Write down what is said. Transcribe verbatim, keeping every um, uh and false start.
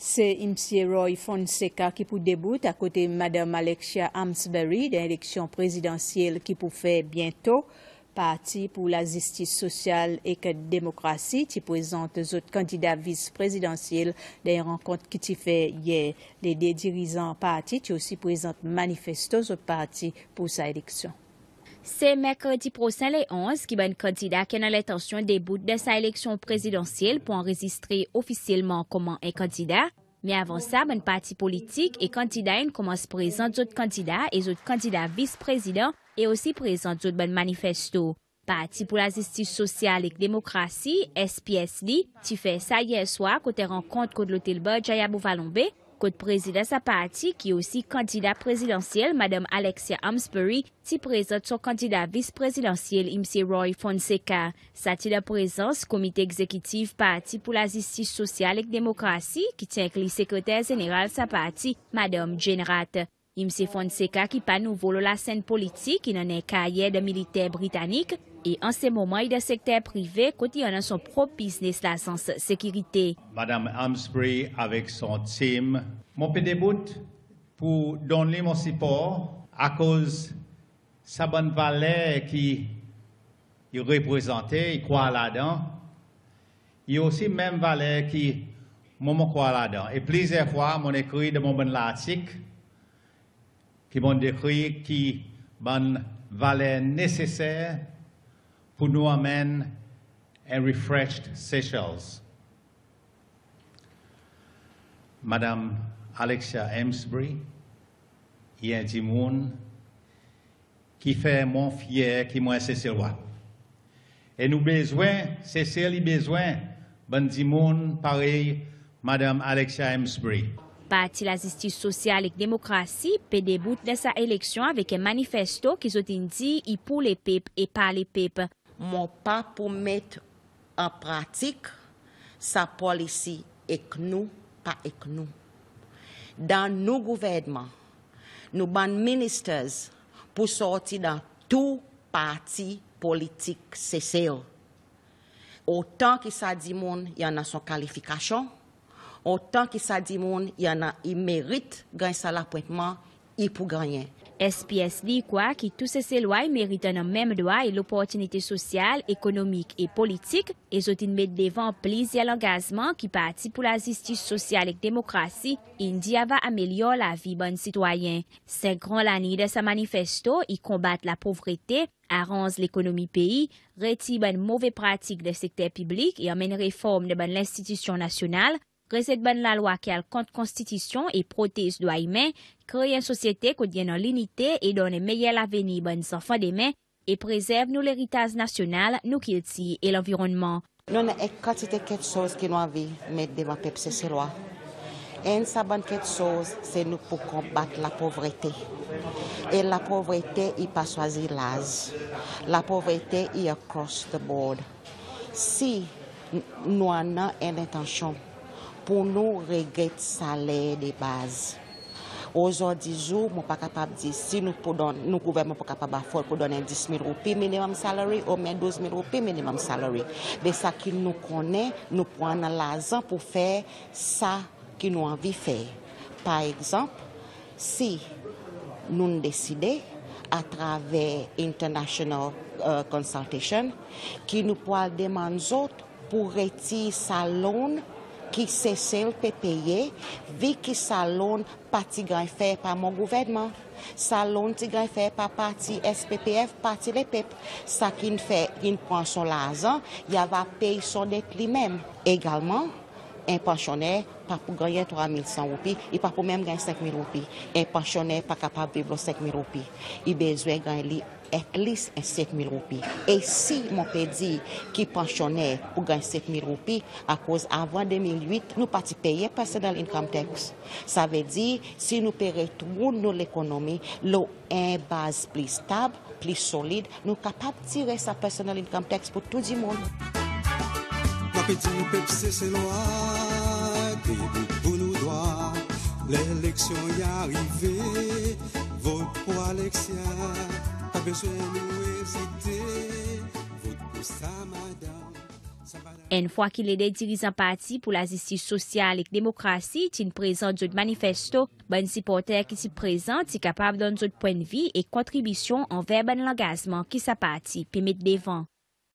Se Msye Roy Fonseka ki pou debout akote Madanm Alexia Amesbury dan eleksyon prezidansyel ki pou fer byento. Parti pour Lazistis Sosyal ek Demokrasi ti prezant zot kandida vis prezidansyel dan en rankont ki ti fer yer. Le de dirizan parti ti osi prezant manifesto zot parti pour sa eleksyon. Se Merkredi prosen le onz ki bann kandida ki annan lentansyon debout dan sa eleksyon prezidansyel pou anrezistre ofisyelman konman en kandida. Me avan sa, bann parti politik e kandida in konmans prezant zot kandida e zot kandida vis prezidan e osi prezant zot bann manifesto. Parti pour Lazistis Sosyal ek Demokrasi, S P S D, ti fer sa yer swar kot en rankont kot Lotel Berjaya Beau Vallon Bay, kot prezidan sa parti ki osi kandida prezidansyel, Madanm Alexia Amesbury, ti prezant son kandida vis prezidansyel, Msye Roy Fonseka. Sa ti dan prezans Komite Egzekitif Parti pour Lazistis Sosyal ek Demokrasi ki ti enkli Sekreter Zeneral sa parti, Madanm Jane Rath. Msye Fonseka ki pa nouvo lo lasenn politik, in annan en karyer dan militer britanik e an se moman i dan sekter prive kot i annan son prop biznes lazans sekirite. Madanm Amesbury avek son tim, mon pe debout pour donn li mon sipor akoz sa bann valer ki i reprezante, i krwar ladan, i osi menm valer ki mwan mon krwar ladan. E plizyer fwa mon ekrir dan mon bann lartik ki mon dekrir ki bann valer neseser pour nou anmenn en refreshed Seychelles. Madanm Alexia Amesbury i en dimoun ki fer mwan fyer ki mwan Seselwa. E nou bezwen, Sesel i bezwen bann dimoun parey Madanm Alexia Amesbury. Parti Lazistis Sosyal ek Demokrasi pe debout dan sa eleksyon avek en manifesto ki zot in dir i pour lepep e par lepep. Mon pa pou met an pratik sa polisi ek nou, pa ek nou. Dan nou gouvernman, nou bann ministers pou sorti dan tou parti politik Sesel. Otan ki sa dimoun i annan son kalifikasyon, otan ki sa dimoun i annan, i merit ganny sa lapwentman, i pou gannyen. S P S D i krwar ki tou Seselwa i merit annan menm drwa e loportinite sosyal, ekonomik e politik, e zot in met devan plizyer langazman ki Parti pour Lazistis Sosyal ek Demokrasi in dir ava amelyor lavi bann sitwayen. Senk gran laliny dan sa manifesto i konbat lapovrete, aranz lekonomi pei, retir bann move pratik dan sekter piblik e anmenn reform dan bann lenstitisyon nasyonal, rezet bann lalwa ki al kont konstitisyon e protez drwa imen, kree en sosyete kot i annan linite e donn en meyer lavenir bann zanfan demen, e prezerv nou leritaz nasyonal, nou kiltir e lanvironnman. Nou annan en kantite keksoz ki nou anvi met devan pep Seselwa. Enn sa bann keksoz, se nou pou konbat lapovrete. E lapovrete i pa swazir laz. Lapovrete i across the board. Si n-, nou annan en lentansyon pour nou reget saler de baz, ozordi zour mon pa kapab dir si nou pou donn, nou gouvernman pou kapab afford pour donn en dis mil roupi minimum salary oubyen douz mil roupi minimum salary. Me sa ki nou konnen, nou pou annan larzan pour fer sa ki nou anvi fer. Par egzanp, si nou'n deside atraver international, e, consultation, ki nou pou al demann zot pour retir sa loan ki Sesel pe peye, vi ki sa loan pa ti ganny fer par mon gouvernman. Sa loan ti ganny fer par parti S P P F, Parti Lepep. Sa ki'n fer, ki'n pran son larzan, i ava pey son det li menm. Egalman, en pansyonner pa pou ganny trwa mil san roupi, i pa pou menm ganny senk mil roupi. En pansyonner pa kapab viv lo senk mil roupi. I bezwen ganny li at least en set mil roupi. E si mon pe dir ki pansyonner pou ganny set mil roupi, akoz avan de mil wit, nou pa ti peye personal income tax. Savedir, si nou pe retourn nou lekonomi lo en baz pli stab, pli solid, nou kapab tire sa personal income tax pour tou dimoun. Mon pe dir pep Seselwa, debout pour nou drwa. Leleksyon i arive, vot pour Alexia. Pa bezwen nou ezite, vot pour sa madanm. Enn fwa ki lede dirizan Parti pour Lazistis Sosyal ek Demokrasi ti'n prezant zot manifesto, bann siporter ki ti prezan ti kapab donn zot pwennvi e kontribisyon anver bann langazman ki sa parti pe met devan.